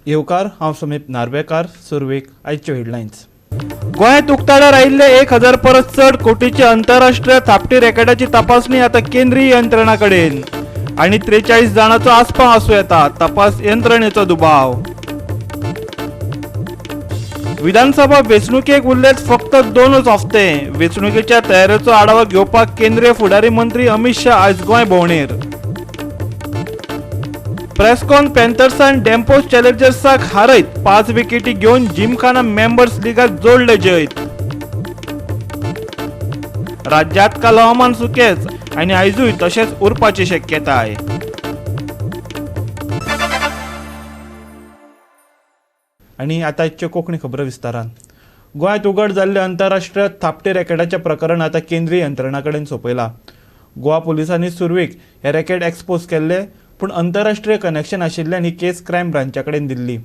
येवकार, हांव समीप नार्वेकार. सुरवेक आयच्यो हेडलायन्स. गोंयांत उक्ताडार आयिल्ले 1000 परस चड कोटीचे आंतरराष्ट्रीय थापटी रॅकेटाची तपासणी आतां केंद्रीय यंत्रणा कडेन आनी 43 जाणांचो आस्पाव आसूं येता, तपास यंत्रणेचो दुबाव. विधानसभा वेंचणुकेक उरलेत फक्त 2 हफ्ते. वेंचणुकेच्या तयारेचो आढावा घेवपाक केंद्रीय फुडारी मंत्री अमित शाह आयज गोंय भोंवडेर. प्रेस्कॉन पॅन्थर्सान डेम्पो चॅलेंजर्साक हारयत 5 विकेटी घेवन जिमखाना मेंबर्स लिगात जोडले जैत. राज्यात काल हवामान सुकेच आनी आयजूय तशेंच उरपाची शक्यताय. आनी आतां आयच्यो कोंकणी खबरो विस्तारान. गोंयांत उघड जाल्ले आंतरराष्ट्रीय थापटी रॅकेटाचें प्रकरण आतां केंद्रीय यंत्रणा कडेन सोंपयलां. गोवा पुलिसांनी सुरवेक हें रॅकेट एक्सपोज केल्लें, पूण आंतरराष्ट्रीय कनेक्शन आशिल्ल्यान ही केस क्रायम ब्रांचा कडेन दिल्ली.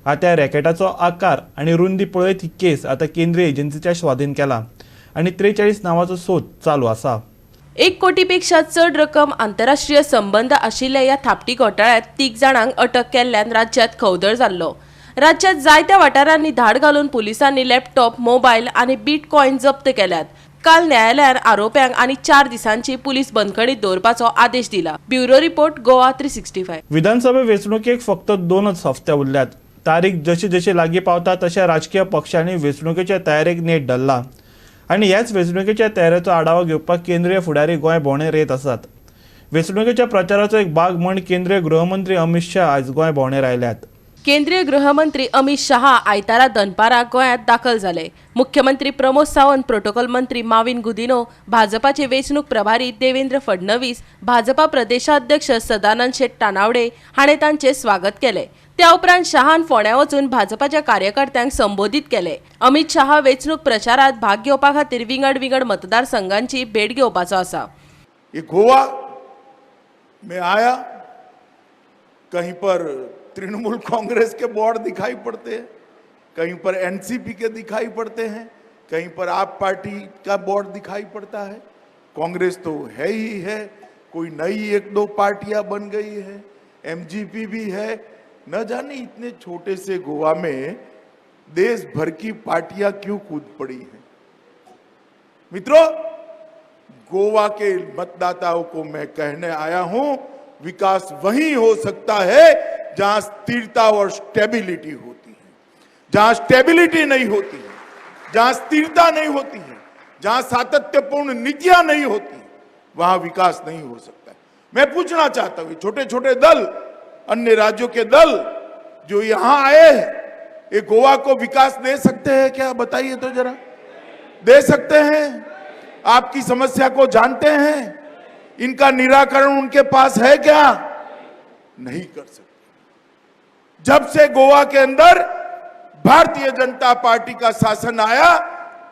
आतां ह्या रॅकेटाचो आकार आनी रुंदी पळयत ही केस आतां केंद्रीय एजन्सीच्या स्वाधीन केला आनी 43 नांवाचो सोद चालू आसा. 1 कोटीपेक्षा चड रक्कम आंतरराष्ट्रीय संबंद आशिल्ल्या ह्या थापटी घोटाळ्यांत 3 जाणांक अटक केल्ल्यान राज्यांत खवदळ जाल्लो. राज्यांत जायत्या वाठारांनी धाड घालून पुलिसांनी लॅपटॉप, मोबायल आनी बीट कॉयन जप्त केल्यात. काल न्यायालयान आरोप्यांक आनी 4 दिसांची पुलीस बंदखणीत दवरपाचो आदेश दिला. Bureau report, Goa 365. विधानसभा वेंचणुकेक फक्त 2 हफ्ते उरल्यात. तारीख जशी जशी लागीं पावता तशें राजकीय पक्षांनी वेंचणुकेच्या तयारेक नेट धरला आनी ह्याच वेंचणुकेच्या तयारेचो आढावो घेवपाक केंद्रीय फुडारी गोंय भोंवडेर येत आसात. वेंचणुकेच्या प्रचाराचो एक भाग म्हूण केंद्रीय गृहमंत्री अमित शाह आयज गोंय भोंवडेर आयल्यात. केंद्रीय गृहमंत्री अमित शहा आयतारा दनपारां गोंयांत दाखल जाले. मुख्यमंत्री प्रमोद सावंत, प्रोटोकॉल मंत्री माविन गुदिनो, भाजपाचे वेंचणूक प्रभारी देवेंद्र फडणवीस, भाजपा प्रदेशाध्यक्ष सदानंद शेट तानावडे हाणें तांचें स्वागत केलें. त्या उपरांत शहान फोंड्यां वचून भाजपाच्या कार्यकर्त्यांक संबोधीत केले. अमित शहा वेंचणूक प्रचारात भाग घेवपा खातीर विंगड विंगड मतदारसंघांची भेट घेवपाचो आसा. ये गोवा में आया, कहीं पर तृणमूल कांग्रेस के बोर्ड दिखाई पड़ते हैं, कहीं पर एनसीपी के दिखाई पड़ते हैं, कहीं पर आप पार्टी का बोर्ड दिखाई पड़ता है. कांग्रेस तो है ही है, कोई नई 1-2 पार्टियां बन गई है, एमजीपी भी है. न जाने इतने छोटे से गोवा में देश भर की पार्टियां क्यों कूद पड़ी हैं. मित्रों, गोवा के मतदाताओं को मैं कहने आया हूं, विकास वहीं हो सकता है जहां स्थिरता और स्टेबिलिटी होती है. जहां स्टेबिलिटी नहीं होती है, जहां स्थिरता नहीं होती है, जहां सातत्यपूर्ण नीतियां नहीं होती, वहां विकास नहीं हो सकता है. मैं पूछना चाहता हूं, छोटे छोटे दल, अन्य राज्यों के दल जो यहां आए हैं, ये गोवा को विकास दे सकते हैं क्या? बताइए तो जरा, दे सकते हैं? आपकी समस्या को जानते हैं? इनका निराकरण उनके पास है क्या? नहीं कर सकते. जब से गोवा के अंदर भारतीय जनता पार्टी का शासन आया,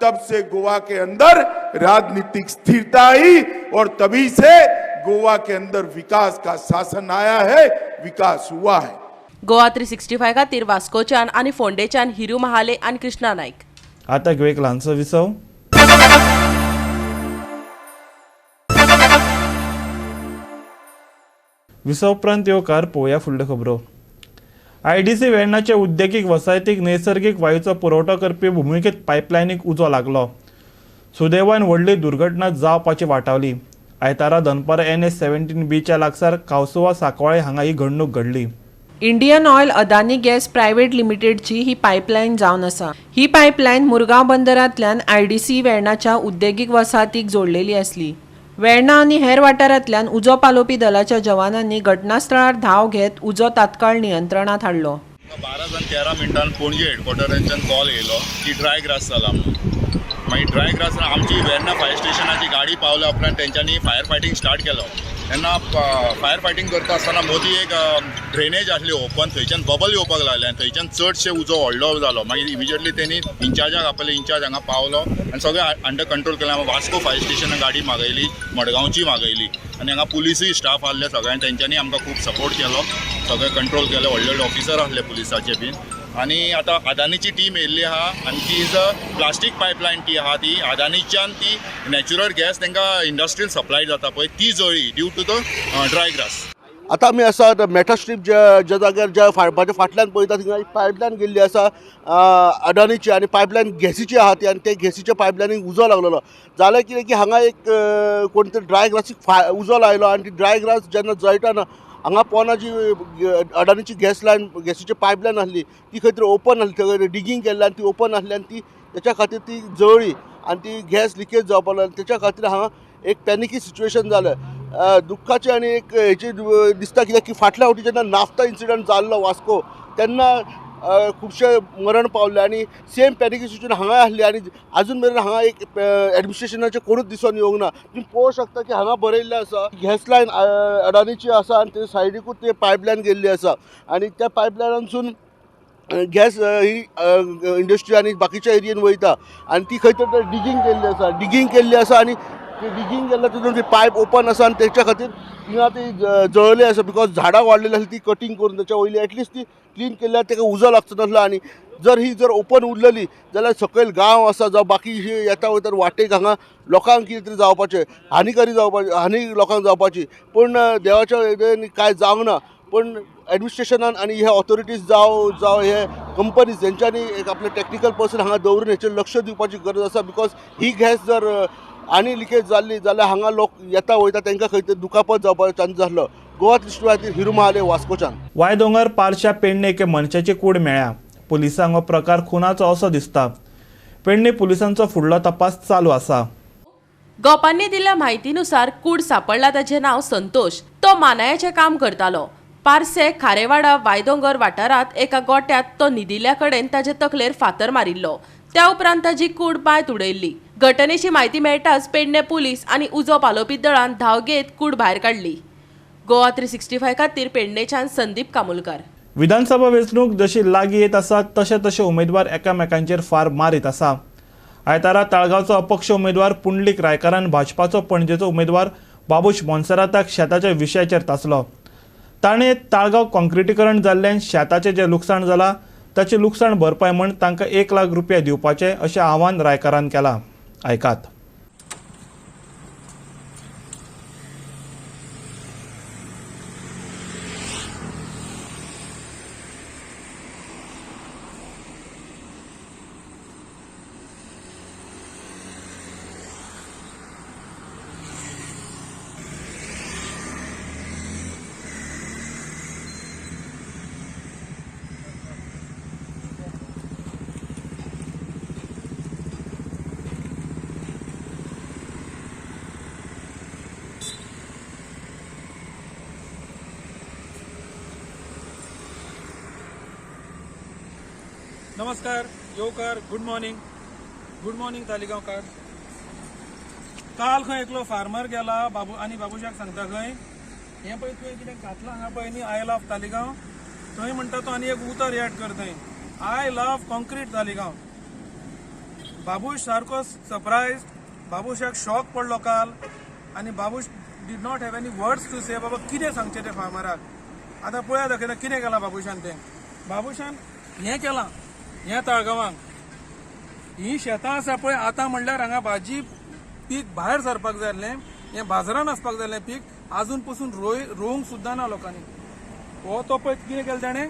तब से गोवा के अंदर राजनीतिक स्थिरता आई और तभी से गोवा के अंदर विकास का शासन आया है, विकास हुआ है. गोवा 365 खातीर वास्कोच्यान आनी फोंडेच्यान हिरू महाले आनी कृष्णा नायक. आतां घेवया एक ल्हानसो विसव. विसव उपरांत येवकार. पळोवया फुडल्यो खबरो. आयडीसी वेर्णाचे उद्देगीक वसाहतीक नैसर्गीक वायूचो पुरवठो करपी भुमिगत पायपलायनीक उजो लागलो. सुदैवान व्हडली दुर्घटना जावपाची वाटावली. आयतारा दनपारां NH 17 बीच्या लागसार कावसुवा साकवाळे हांगा ही घडणूक घडली. Indian Oil Adani gas private लिमिटेडची ही पायपलायन जावन आसा. ही पायपलायन मुरगांव बंदरांतल्यान आयडीसी वेर्णाच्या उद्देगीक वसाहतीक जोडलेली आसली. वेर्णा आनी हेर वाठारांतल्यान उजो पालोवपी दलाच्या जवानांनी घटनास्थळार धांव घेत उजो तात्काळ नियंत्रणांत हाडलो. 12 जावन 13 मिनटान पणजे हेडक्वॉर्टरांच्यान कॉल येयलो की ड्राय ग्रास जाला म्हणून. मागीर ड्राय ग्रास आमची वेर्णा फायर स्टेशनाची गाडी पावल्या उपरांत तेंच्यांनी फायर फायटींग स्टार्ट केलो. तेन्ना फायर फायटींग करता आसतना मदीं एक ड्रेनेज आसली ओपन, थंयच्यान बबल येवपाक लागले आनी थंयच्यान चडशे उजो व्हडलो जालो. मागीर इमिजिएटली तेणी इन्चार्जाक आपयले, इन्चार्ज हांगा पावलो आनी सगळें अंडर कंट्रोल केलें. आमी वास्को फायर स्टेशनाक गाडी मागयली, मडगांवची मागयली आनी हांगा पुलिसूय स्टाफ आहले सगळ्यांनी, तेंच्यांनी आमकां खूब सपोर्ट केलो, सगळें कंट्रोल केलें. व्हडले व्हडले ऑफिसर आहले पुलिसाचे बीन. आनी आतां अदानीची टीम येयल्ली आहा आनी ती is a plastic pipeline ती आहा, ती अदानीच्यान ती नॅचरल गॅस तांकां इंडस्ट्रीयल सप्लाय जाता पळय, ती जळ्ळी due to the dry grass. आतां आमी आसा मेटास्ट्रीप ज्या ज्या जाग्यार ज्या म्हाज्या फाटल्यान पळयता थिंगा एक पायपलायन गेल्ली आसा अडानीची आनी पायपलायन गॅसीची आहा ती आनी ते गॅसीच्या पायपलायनीक उजो लागलेलो. जालें कितें की हांगा एक कोण तरी ड्राय ग्रासीक उजो लायलो आनी ती ड्राय ग्रास जेन्ना जळटना हांगा पोना जी अडानीची गॅस लायन गॅसीची पायपलायन आसली ती खंय तरी ओपन आसली, थंय डिगींग केल्लें आनी ती ओपन आसली आनी ती तेच्या खातीर ती जळ्ळी आनी ती गॅस लिकेज जावपाक लागली. तेच्या खातीर हांगा एक पॅनिकी सिच्युएशन जालें. दुख्खाचें आनी एक हेचें दिसता कित्याक की फाटल्या फावटी जेन्ना नाफ्ता इन्सिडंट जाल्लो वास्को तेन्ना खुबशे मरण पावले आनी सेम पॅनिकी सिच्युएशन हांगाय आसली आनी आजून मेरेन हांगा एक एडमिनिस्ट्रेशनाचें कोणूच दिसून येवंक ना. तुमी पळोवंक शकता की हांगा बरयल्लें आसा गॅस लायन अडानीची आसा आनी ते सायडीकूच ते पायपलायन गेल्ली आसा आनी त्या पायपलायनानसून गॅस ही इंडस्ट्री आनी बाकीच्या एरियेन वयता आनी ती खंय तरी डिगींग केल्ली आसा, डिगींग केल्ली आसा आनी ती डिगींग केल्ल्या तितून ती पायप ओपन आसा आनी तेच्या खातीर थिंगा ती जळ्ळी आसा because झाडां वाडलेली आसली ती कटींग करून तेच्या वयली एटलिस्ट ती क्लीन केल्यार तेका उजो लागचो नासलो. आनी जर ही जर ओपन उरलेली जाल्यार सकयल गांव आसा जावं बाकी येता वयता वाटेक हांगा लोकांक कितें तरी जावपाचें, हानिकारी जावपाचें, हानी लोकांक जावपाची. पूण देवाच्या हें कांय जावंक ना. पूण एडमिनिस्ट्रेशनान आनी हे ऑथॉरिटीज जावं जावं हे कंपनीज हेंच्यांनी एक आपले टॅक्निकल पर्सन हांगा दवरून हेचेर लक्ष दिवपाची गरज आसा because ही गॅस जर आनी लिकेज जाल्ली जाल्यार हांगा लोक येता वयता तांकां खंय तरी दुखापत जावपाचो चान्स आसलो. गोवा 365 खातीर हिरू महाले, वास्कोच्यान. वायदोंगर पारशा पेडणे एके मनशाची कूड मेळ्ळ्या. पुलिसांक हो प्रकार खुनाचो असो दिसता. पेडणे पुलिसांचो फुडलो तपास चालू आसा. गोपांनी दिल्ल्या म्हायतीनुसार कूड सापडला ताचें नांव संतोष. तो मानायाचें काम करतालो. पारसे खारेवाडा वायदोंगर वाठारांत एका गोट्यांत तो न्हिदिल्ल्या कडेन ताचे तकलेर फातर मारिल्लो. त्या उपरांत ताची कूड बांयत उडयल्ली. घटनेची म्हायती मेळटाच पेडणे पुलीस आनी उजो पालोवपी दळान धांव घेत कूड भायर काडली. गोवा 365 खातीर पेडणेच्यान संदीप कामुलकार. विधानसभा वेंचणूक जशी लागीं येत आसा तशे तशे उमेदवार एकामेकांचेर फार मारीत आसा. आयतारा ताळगांवचो अपक्ष उमेदवार पुंडलीक रायकारान भाजपाचो पणजेचो उमेदवार बाबूश मोन्सेराताक शेताच्या विशयाचेर तासलो. ताणें ताळगांव कॉन्क्रिटीकरण जाल्ल्यान शेताचें जें लुकसाण जालां ताचें लुकसाण भरपाय म्हूण तांकां 1 लाख रुपया दिवपाचें अशें आव्हान रायकारान केलां. आयकात. नमस्कार, येवकार, गुड मॉर्निंग. गुड मॉर्निंग तालिगांवकार. काल खंय एकलो फार्मर गेला बाबू आनी बाबूशाक सांगता खंय हें पळय तुवें कितें घातलां हांगा पळय न्ही I love Taleigao, थंय म्हणटा तो आनी एक उतर एड कर थंय I love concrete Taleigao. Babush सारको सरप्रायज, बाबूशाक शॉक पडलो काल आनी Babush did not have any words to say. बाबा कितें सांगचें तें फार्मराक. आतां पळया दाखयता कितें केलां बाबूशान तें. बाबूशान हें केलां ह्या ताळगांवांक ही शेतां आसा पळय आतां म्हणल्यार हांगा भाजी पीक भायर सरपाक जाय आसलें, हें बाजारान वचपाक जाय आसलें पीक, आजून पसून रोवंक सुद्दां ना लोकांनी. हो तो पळय कितें केलें ताणें,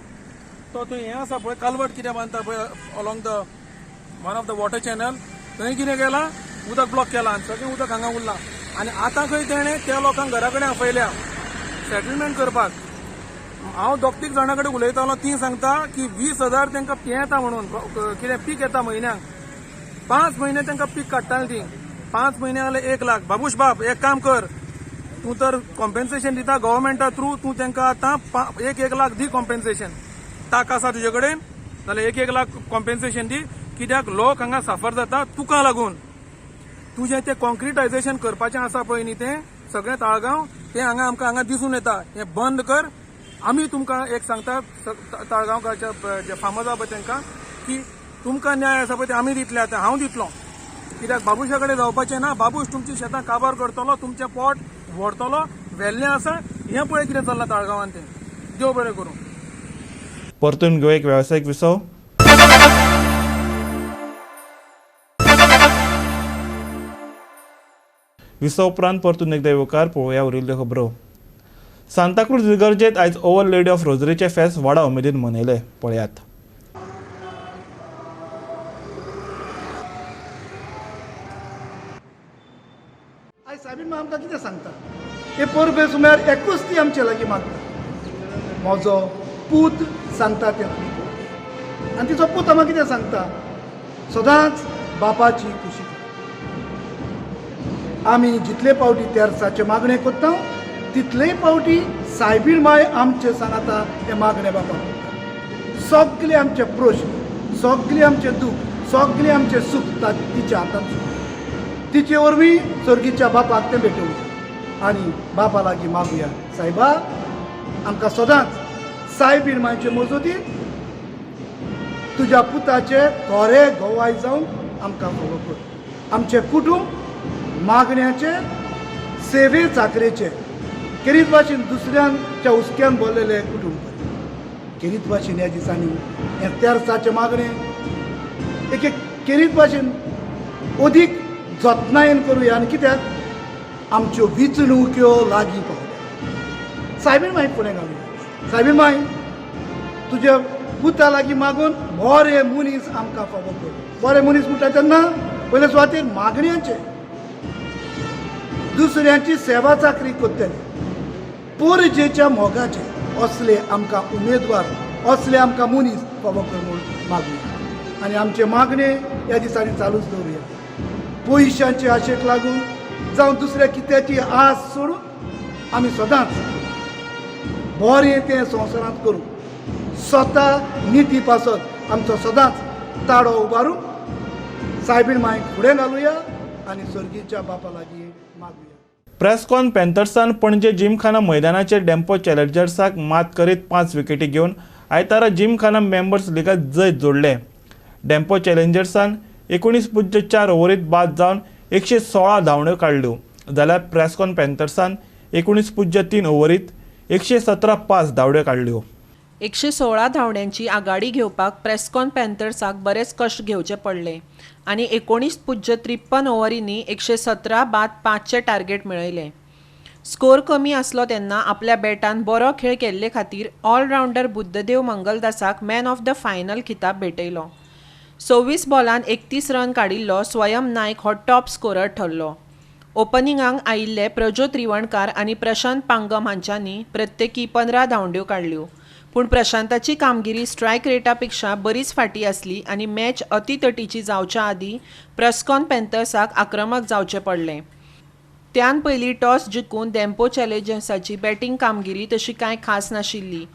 तो थंय हें आसा पळय कालवट कितें बांदता पळय along the one of the water channel, थंय कितें केलां उदक ब्लॉक केलां आनी सगळें उदक हांगा उरलां. आनी आतां खंय ताणें त्या लोकांक घरा कडेन आपयल्या सेटलमेंट करपाक. हांव दोग तीग जाणां कडेन उलयतालो, ती सांगता की 20,000 तांकां हें येता म्हणून कितें पीक येता म्हयन्याक, 5 म्हयने तांकां पीक काडटाले ती, 5 म्हयने जाल्यार 1 लाख. बाबूश बाब एक काम कर, तूं तर कॉम्पेन्सेशन दिता गव्हर्मेंटा थ्रू, तूं तांकां आतां 1-1 लाख दी कॉम्पेन्सेशन. ताक आसा तुजे कडेन जाल्यार 1-1 लाख कॉम्पेन्सेशन दी, कित्याक लोक हांगा साफर जाता तुका लागून. तुजें तें कॉन्क्रिटायजेशन करपाचें आसा पळय न्ही तें सगळें ताळगांव, तें हांगा आमकां हांगा दिसून येता, हें बंद कर. आमी तुमकां एक सांगता ताळगांवच्या जे फार्मर्स आसा पळय तांकां की तुमकां न्याय आसा पळय ते आमी दितले, आतां हांव दितलो. कित्याक बाबूशा कडेन जावपाचें ना. बाबूश तुमची शेतां काबार करतलो, तुमचें पोट व्हरतलो, वेल्लें आसा हें पळय कितें चल्लां ताळगांवान तें. देव बरें करूं. परतून घेवया एक वेवसायीक विसव. विसव उपरांत परतून एकदा येवकार. पळोवया उरिल्ल्यो खबरो. सांताक्रूज इगर्जेत आयज our lady of रोजरीचे फेस्त व्हडा उमेदीन मनयले. पळयात. आयज सायबीण माय आमकां कितें सांगता, हे परबे सुमार एकूच ती आमचे लागीं मागता, म्हजो पूत सांगता तें तुमी कर. आनी तिचो पूत आमकां कितें सांगता, सदांच बापाची खुशी कर. आमी जितले पावटी तेर्साचें मागणें करता तितलेय पावटी सायबीण माय आमचे सांगता हें मागणें बापाक करता. सगळे आमचे प्रश्न, सगळे आमचें दूख, सगळे आमचें सूख तिच्या हातांत सुद्दां. तिचे वरवीं सर्गीच्या बापाक तें भेटोवया आनी बापा लागीं मागुया, सायबा आमकां सदांच सायबीण मायचे मजतीन तुज्या पुताचे खरे गोवाय जावन आमकां फावो कर. आमचें कुटूंब मागण्याचे सेवे चाकरेचे केरीत भाशेन दुसऱ्यांच्या हुस्क्यान भरलेलें कुटूंब कर. केरीत भाशेन ह्या दिसांनी हें तेर्साचें मागणें एक एक केरीत भाशेन अदीक जतनायेन करुया. आनी कित्याक आमच्यो वेंचणुक्यो लागीं पावल्या. सायबीण मायक फुडें घालुया. सायबीण माय तुज्या पुता लागीं मागून बरे मनीस आमकां फावो कर. बरे मनीस म्हणटा तेन्ना पयले सुवातेर मागण्यांचे, दुसऱ्यांची सेवा चाकरी करतले, पोरजेच्या मोगाचे असले आमकां उमेदवार, असले आमकां मनीस फावो कर म्हूण मागुया. आनी आमचे मागणे ह्या दिसांनी चालूच दवरुया. पयशांचे आशेक लागून जावं दुसऱ्या कित्याची आस सोडून आमी सदांच बरें तें संवसारांत करूं. स्वता निती पासत आमचो सदांच ताळो उबारून सायबीण मायक फुडें घालुया आनी सर्गीच्या बापा लागीं मागुया. प्रेसकॉन पॅन्थर्सान पणजे जिमखाना मैदानाचेर डेम्पो चॅलेंजर्साक मात करीत 5 विकेटी घेवन आयतारा जिमखाना मेंबर्स लिगात जैत जोडलें. डेम्पो चॅलेंजर्सान 19.4 ओव्हरीत बाद जावन 116 धांवड्यो काडल्यो, जाल्यार प्रेसकॉन पॅन्थर्सान 19.3 ओव्हरीत 117.5 धांवड्यो काडल्यो. 116 धांवड्यांची आघाडी घेवपाक प्रेसकॉन पॅन्थर्साक बरेच कश्ट घेवचे पडले आनी 19.53 ओव्हरींनी 117 बाद 5 टार्गेट मेळयलें. स्कोर कमी आसलो तेन्ना आपल्या बॅटान बरो खेळ केल्ले खातीर ऑलरावंडर बुद्धदेव मंगलदासाक मॅन ऑफ the final खिताब भेटयलो. 26 बॉलान 31 रन काडिल्लो स्वयं नायक हो टॉप स्कोरर ठरलो. ओपनिंगाक आयिल्ले प्रज्योत रिवणकार आनी प्रशांत पांगम हांच्यांनी प्रत्येकी 15 धांवड्यो काडल्यो. पूण प्रशांताची कामगिरी स्ट्रायक रेटा पेक्षा बरीच फाटी आसली आनी मॅच अतितटीची जावच्या आदीं प्रेसकॉन पॅन्थर्साक आक्रमक जावचें पडलें. त्यान पयलीं टॉस जिखून डेम्पो चॅलेंजर्साची बॅटींग कामगिरी तशी कांय खास नाशिल्ली,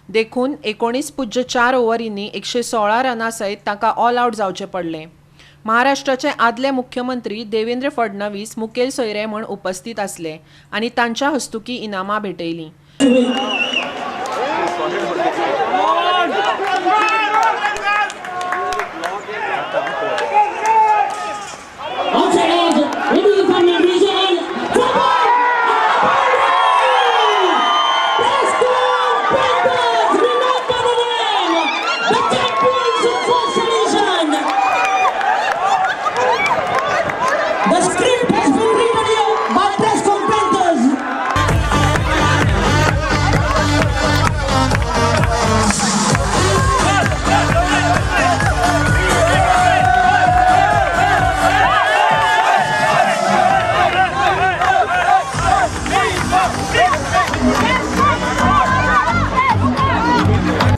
देखून 19.4 ओव्हरींनी 116 रनां सयत ताका ऑल आवट जावचें पडलें. महाराष्ट्राचे आदले मुख्यमंत्री देवेंद्र फडणवीस मुखेल सोयरे म्हूण उपस्थित आसले आनी तांच्या हस्तुकीं इनामां भेटयलीं.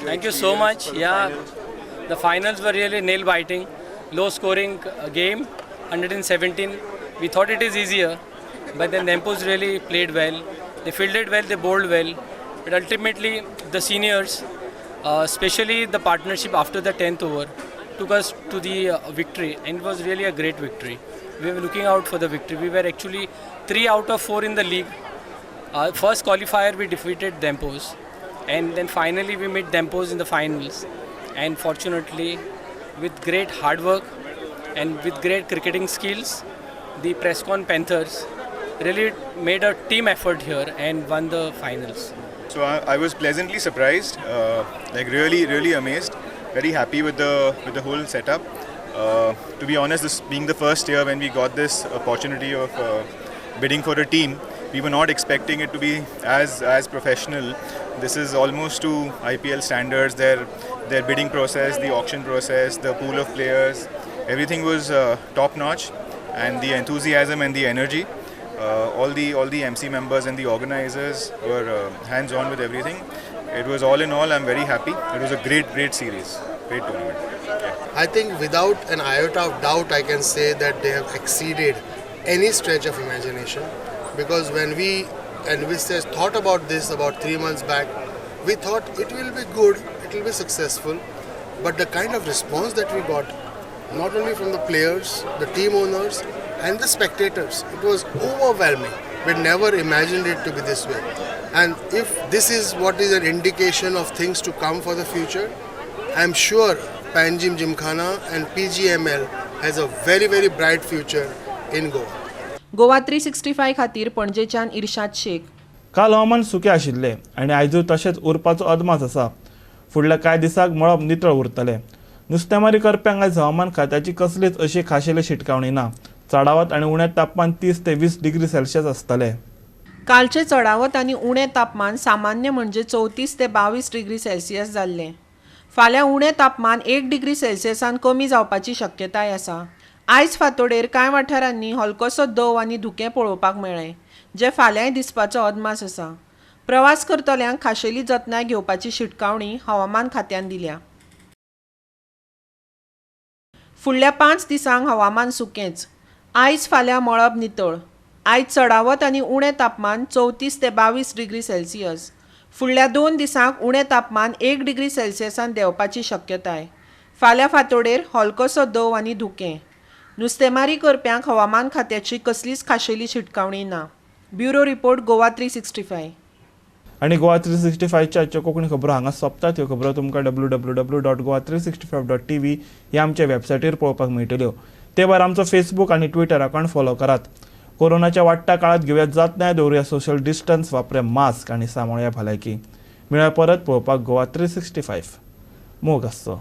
Thank you so much. Yeah, the finals were really nail-biting, low-scoring game, 117. We thought it is easier, but then Dempo's really played well. They fielded well, they bowled well, but ultimately the seniors, especially the partnership after the 10th over, took us to the victory, and it was really a great victory. We were looking out for the victory. We were actually 3 out of 4 in the league. First qualifier we defeated Dempo's, and then finally we met Dempo's in the finals, and fortunately with great hard work and with great cricketing skills, the Prescon Panthers really made a team effort here and won the finals. So I was pleasantly surprised, like really amazed, very happy with the whole setup. To be honest, this being the first year when we got this opportunity of bidding for a team, We were not expecting it to be as professional. This is almost to IPL standards. Their bidding process, the auction process, the pool of players, everything was top notch, and the enthusiasm and the energy. All the MC members and the organizers were hands on with everything. It was all in all, I'm very happy. It was a great, great series, great tournament. Yeah. I think without an iota of doubt, I can say that they have exceeded any stretch of imagination. Because when we envisaged, thought about this about 3 months back, we thought it will be good, it will be successful. But the kind of response that we got, not only from the players, the team owners, and the spectators, it was overwhelming. We never imagined it to be this way. And if this is what is an indication of things to come for the future, I'm sure Panjim Gymkhana and PGML has a very, very bright future in Goa. Goa 365 खातीर पणजेच्यान इर्शाद शेख. काल हवामान सुकें आशिल्लें आनी आयजूय तशेंच उरपाचो अदमास आसा. फुडल्या कांय दिसांक मळब नितळ उरतलें. नुस्तेमारी करप्यांक आयज हवामान खात्याची कसलीच अशी खाशेली शिटकावणी ना. चडावत आनी उणें तापमान 30 ते 20 डिग्री सेल्सियस आसतलें. कालचें चडावत आनी उणें तापमान सामान्य म्हणजे 34 ते 22 डिग्री सेल्सियस जाल्लें. फाल्यां उणें तापमान 1 डिग्री सेल्सियसान कमी जावपाची शक्यताय आसा. आयज फांतोडेर कांय वाठारांनी हलकोसो दंव आनी धुकें पळोवपाक मेळ्ळें, जें फाल्यांय दिसपाचो अदमास आसा. प्रवास करतल्यांक खाशेली जतनाय घेवपाची शिटकावणी हवामान खात्यान दिल्या. फुडल्या 5 दिसांक हवामान सुकेंच. आयज फाल्यां मळब नितळ. आयज चडावत आनी उणें तापमान 34 ते 22 डिग्री सेल्सियस. फुडल्या 2 दिसांक उणें तापमान 1 डिग्री सेल्सियसान देंवपाची शक्यताय. फाल्यां फांतोडेर हलकोसो दंव आनी धुकें. नुस्तेमारी करप्यांक हवामान खात्याची कसलीच खाशेली शिटकावणी ना. Bureau report, Goa 365. आनी गोवा 365च्या आजच्यो कोंकणी खबरो हांगा सोंपतात. ह्यो खबरो तुमकां www.goa365.tv ह्या आमच्या वेबसायटीर पळोवपाक मेळटल्यो. ते भायर आमचो फेसबूक आनी ट्विटर अकावंट फॉलो करात. कोरोनाच्या वाडट्या काळात घेवया जतनाय, दवरुया सोशल डिस्टन्स, वापरुया मास्क आनी सांबाळया भलायकी. मेळया परत पळोवपाक गोवा 365. मोग आसचो.